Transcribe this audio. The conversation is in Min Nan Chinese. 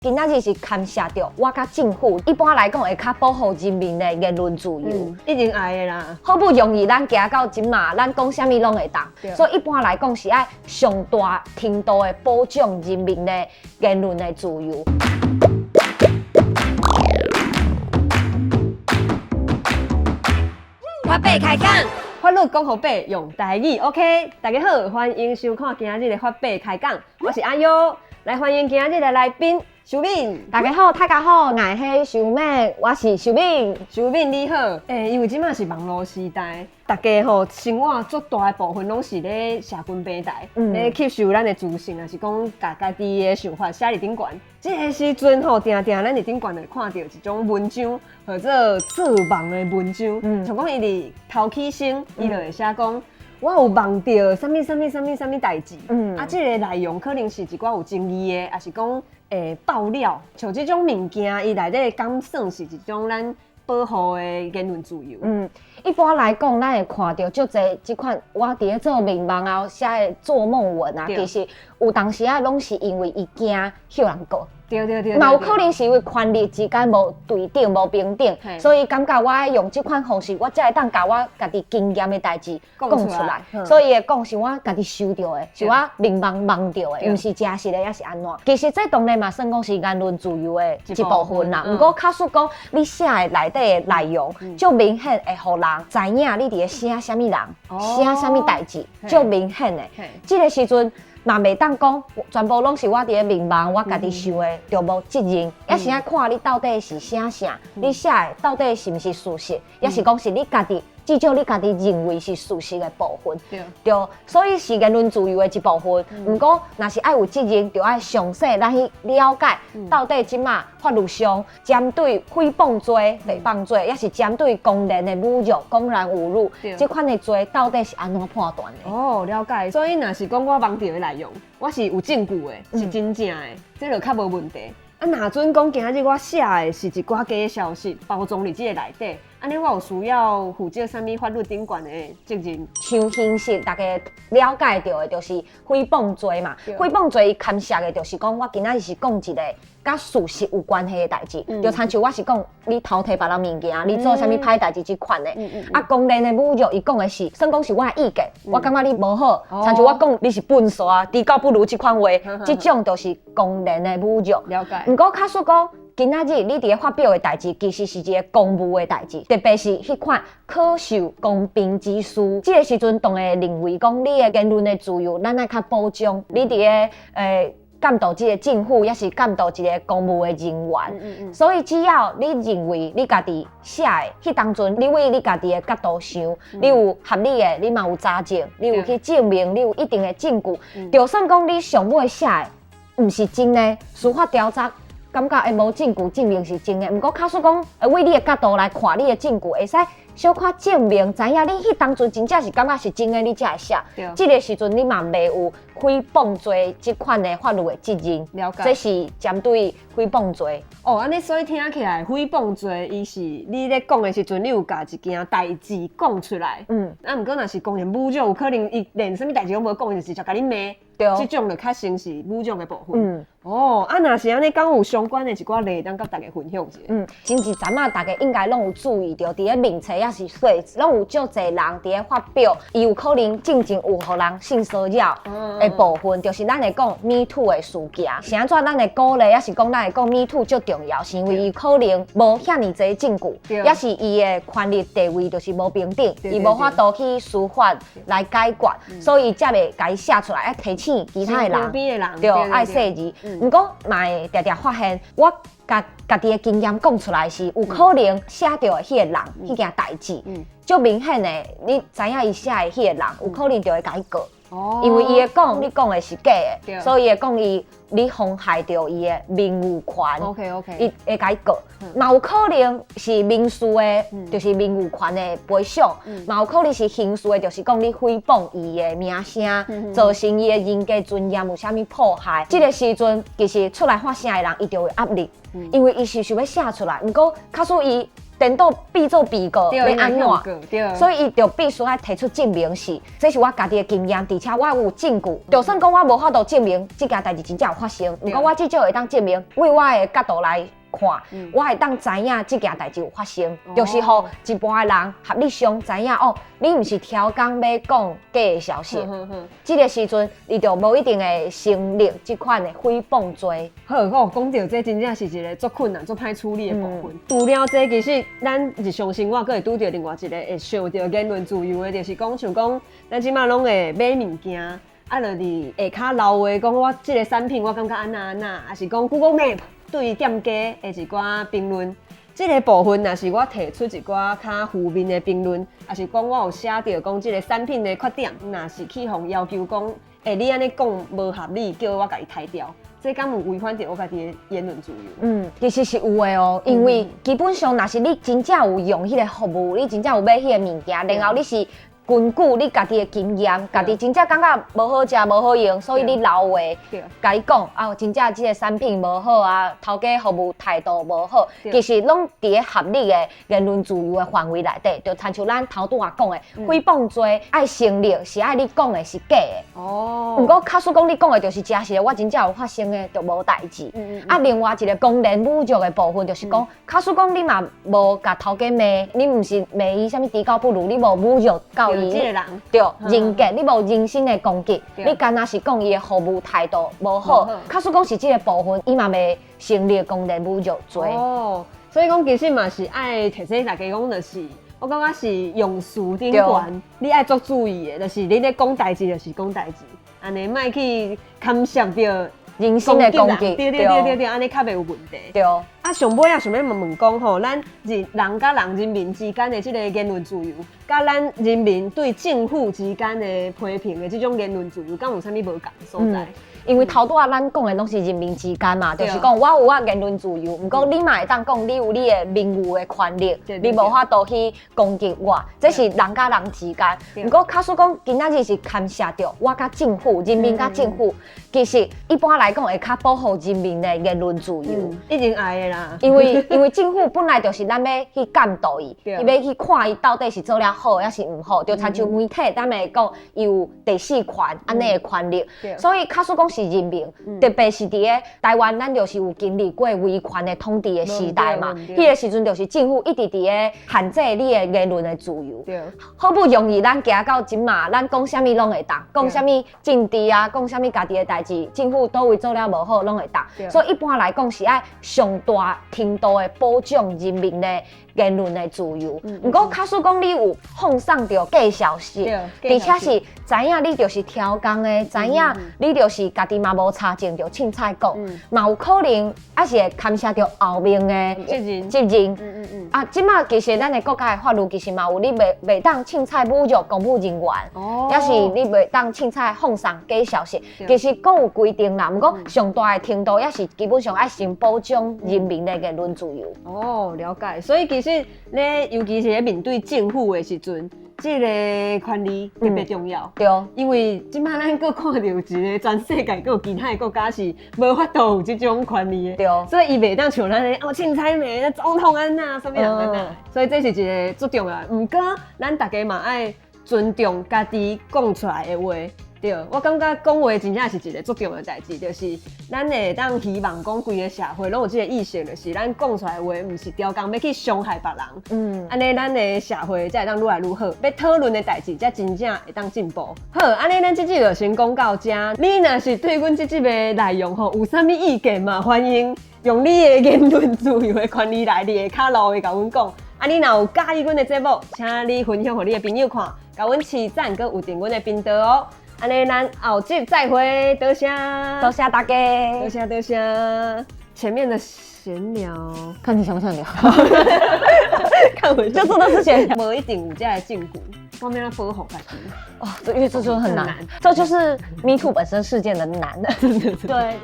今仔日是牽涉著我佮政府，一般來講會較保護人民的言論自由。一定愛的啦。好不容易咱行到這馬，咱講啥物攏會當，所以一般來講是愛上大程度的保障人民的言論的自由。法白開講，法律講予白，用台語 OK。大家好，歡迎收看今日的法白開講，我是阿優，來歡迎今日的來賓。秀敏，大家好，大家好，𠊎係秀敏，我是秀敏。秀敏你好，欸，因為這馬是網路時代，大家吼生活足大的部分攏是咧社群平台，咧吸收咱的資訊，抑是講共家己的想法寫佇頂懸。這个時陣吼，定定咱佇頂懸會看著一種文章，號做做夢的文章，像講伊佇頭起先，伊就會寫講，我有夢著啥物啥物啥物啥物代誌，啊，這个內容可能是一寡有爭議的，抑是講爆料，像這種物件，伊內底敢算是一種咱保護的言論自由？一般來講，咱會看著足濟這款我佇咧做眠夢啊，寫的做夢文啊，其實有當時仔攏是因為伊驚予人告。嘛有可能是因為權力之間無對等、無平等，所以感覺我愛用這款方式，我才會當共我家己經驗的代誌講出來。所以會講是我家己想著的，是我眠夢夢著的，毋是真實的，抑是按怎？其實這當然嘛算講是言論自由的一部分啦。毋過假使講你寫的內底的內容，足明顯會予人知影你佇咧寫啥物人，寫啥物代誌，足明顯的。這个時陣，嘛袂當講，全部攏是我佇咧眠夢，我家己想的，就無責任。抑是愛看你到底是寫啥，你寫的到底是毋是事實，抑是講是你家己，至少你家己認為是事實的部分。對，所以是言論自由的一部分。毋過，若是愛有責任，就愛詳細咱去了解，到底這馬法律上針對誹謗罪、誹謗罪，抑是針對公然的侮辱、公然侮辱，這款的罪到底是按怎判斷的？哦，了解。所以，若是講我夢著的內容，我是有證據的，是真正的，這就較無問題。啊，若準講今日我寫的是一寡假消息，包裝佇這个內底，按呢我有需要負責啥物法律頂懸的責任？像形式，大家了解著的，就是誹謗罪嘛。誹謗罪伊牽涉的，就是講我今仔日是講一个佮事實有關係的代誌，就親像我是講你偷提別人物件，你做啥物歹代誌這款的。啊，公然的侮辱，伊講的是，算講是我的意見，我感覺你無好，親像我講你是笨蛇啊，豬狗不如這款話，這種就是公然的侮辱。了解。毋過，假使講今仔日你佇咧發表的代誌，其實是一个公務的代誌，特別是彼款可受公評之事，這个時陣當會認為講你的言論的自由，咱愛較保障。你佇咧監督這个政府，抑是監督一个公務的人員，所以只要你認為你家己寫的，彼當陣你為你家己的角度想，你有合理的，你嘛有查證，你有去證明，你有一定的證據，就算講你上尾寫的毋是真的，司法調查感覺會無證據證明是真的，毋過假使講為你的角度來看，你的證據會使小可證明，知影你彼當陣真正是感覺是真的，你才會寫。這个時陣你嘛袂有誹謗罪這款的法律的責任。了解。這是針對誹謗罪。哦，按呢所以聽起來誹謗罪，伊是你咧講的時陣，你有共一件代誌講出來。啊，毋過若是公然侮辱，有可能伊連啥物代誌攏無講，伊就直接共你罵。這種就較像是侮辱的部分。哦，啊，若是按呢，敢有相關的一寡例，通佮大家分享一下？前一陣仔，大家應該攏有注意著，佇咧面冊抑是說，攏有足濟人佇咧發表，伊有可能進前有予人性騷擾的部分，就是咱會講 Me Too 的事件。是按怎咱會鼓勵，抑是講咱會講 Me Too 足重要，是因為伊可能無遐爾濟證據，抑是伊的權力地位就是無平等，伊無法度去司法來解決，所以才會共伊寫出來，愛提醒其他的人，對，愛細膩。毋過嘛會定定發現，我共家己的經驗講出來是有可能寫著的彼個人，彼件代誌，足明顯的，你知影伊寫的彼個人，有可能就會共伊告。因為伊會講你講的是假的，所以伊會講伊你妨害著伊的名譽權。 伊會共伊告。嘛有可能是民事的，就是名譽權的賠償；嘛有可能是刑事的，就是講你誹謗伊的名聲，造成伊的人格尊嚴有啥物破壞。這个時陣其實出來發聲的人，伊就有壓力，因為伊是想欲寫出來，毋過假使伊顛倒變做被告，欲按怎？所以伊就必須愛提出證明是，這是我家己的經驗，而且我有證據。就算講我無法度證明這件代誌真正有發發生，毋過我至少會當證明，為我的角度來看，我會當知影這件代誌有發生，就是予一般的人合理上知影哦，你毋是超工欲講假的消息，這个時陣你就無一定會成立這款的誹謗罪。好，我講著這真正是一个足困難、足歹處理的部分。除了這，其實咱日常生活閣會拄著另外一个會傷著言論自由的，就是講像講咱這馬攏會買物件，啊，就佇下跤留話講我這个產品我感覺按怎按怎，抑是講 Google Map 對店家的一寡評論，這个部分若是我提出一寡較負面的評論，抑是講我有寫著講這个產品的缺點，若是去予要求講，欸，你按呢講無合理，叫我共伊刣掉，這敢有違反著我家己的言論自由？嗯，其實是有的哦，因為基本上若是你真正有用彼个服務，你真正有買彼个物件，然後你是根據你家己的經驗，家己真正感覺無好食、無好用，所以你留話，共伊講啊，真正這个產品無好啊，頭家服務態度無好，其實攏佇咧合理的言論自由的範圍內底，就親像咱頭拄仔講的，誹謗罪愛成立是愛你講的是假的。哦。毋過假使講你講的就是真實的，我真正有發生的，就無代誌。啊，另外一个公然侮辱的部分，就是講，假使講你嘛無共頭家罵，你毋是罵伊啥物豬狗不如，你無侮辱到伊。對，人格你無人身的攻擊，你干焦是講伊的服務態度無好，假使講是這个部分，伊嘛袂成立公然侮辱罪。哦，所以講其實嘛是愛提醒大家講，就是，我感覺是用詞頂懸，你愛足注意的，就是你咧講代誌就是講代誌，按呢莫去牽涉著人身的攻擊，對對對對對，按呢較袂有問題。對。啊，上尾仔想欲問問講吼，咱人人佮人人民之間的這个言論自由，佮咱人民對政府之間的批評的這種言論自由，敢有啥物無仝所在？因為頭拄仔咱講的攏是人民之間嘛，就是講我有我言論自由，毋過你嘛會當講你有你的名譽的權利，你無法度去攻擊我，這是人佮人之間。毋過假使講今仔日是牽涉著我佮政府，人民佮政府，其實一般來講會較保護人民的言論自由。一定愛的啦。因為政府本來就是咱欲去監督伊，伊欲去看伊到底是做了好抑是毋好，就親像媒體，咱會講伊有第四權按呢的權力，所以假使講是人民，特別是佇咧台灣，咱就是有經歷過威權的統治的時代嘛。彼个時陣就是政府一直佇咧限制你的言論的自由。好不容易咱行到這馬，咱講啥物攏會當，講啥物政治啊，講啥物家己的代誌，政府佗位做了無好，攏會當。所以一般來講是愛上大程度的保障人民的言論的自由。毋過假使講你有放送著假消息，而且是知影你就是超工的，知影你就是家己嘛無查證就凊彩講，嘛有可能抑是會牽涉著後面的責任。責任。啊，這馬其實咱的國家的法律其實嘛有，你袂當凊彩侮辱公務人員，抑是你袂當凊彩放送假消息，其實閣有規定啦。毋過上大的程度抑是基本上愛先保障人民的言論自由。哦，了解。所以其實咧，尤其是咧面對政府的時陣，這个權利特別重要。因為這馬咱閣看著一个全世界閣有其他的國家是無法度有這種權利的。所以伊袂當像咱咧哦，凊彩罵總統按怎，啥物人按怎。所以這是一个足重要的。毋過，咱大家嘛愛尊重家己講出來的話。對，我感覺講話真正是一个足重要的代誌，就是咱會當希望講規个社會攏有這个意識，就是咱講出來的話，毋是刁工欲去傷害別人。按呢咱的社會才會當愈來愈好，欲討論的代誌才真正會當進步。好，按呢咱這集就先講到這。你若是對阮這集的內容吼有啥物意見嘛，歡迎用你的言論自由的權利來佇下跤留言共阮講。啊，你若有佮意阮的節目，請你分享予你的朋友看，共阮揤讚，閣有訂阮的頻道哦。按呢，咱後集再會，多謝，多謝大家，多謝多謝。前面的閒聊，看你想不想聊？看我就這都是閒聊，無一定有這个證據，我欲按怎保護家己？哦，這因為這就很難，這就是 Me Too 本身事件的難。對。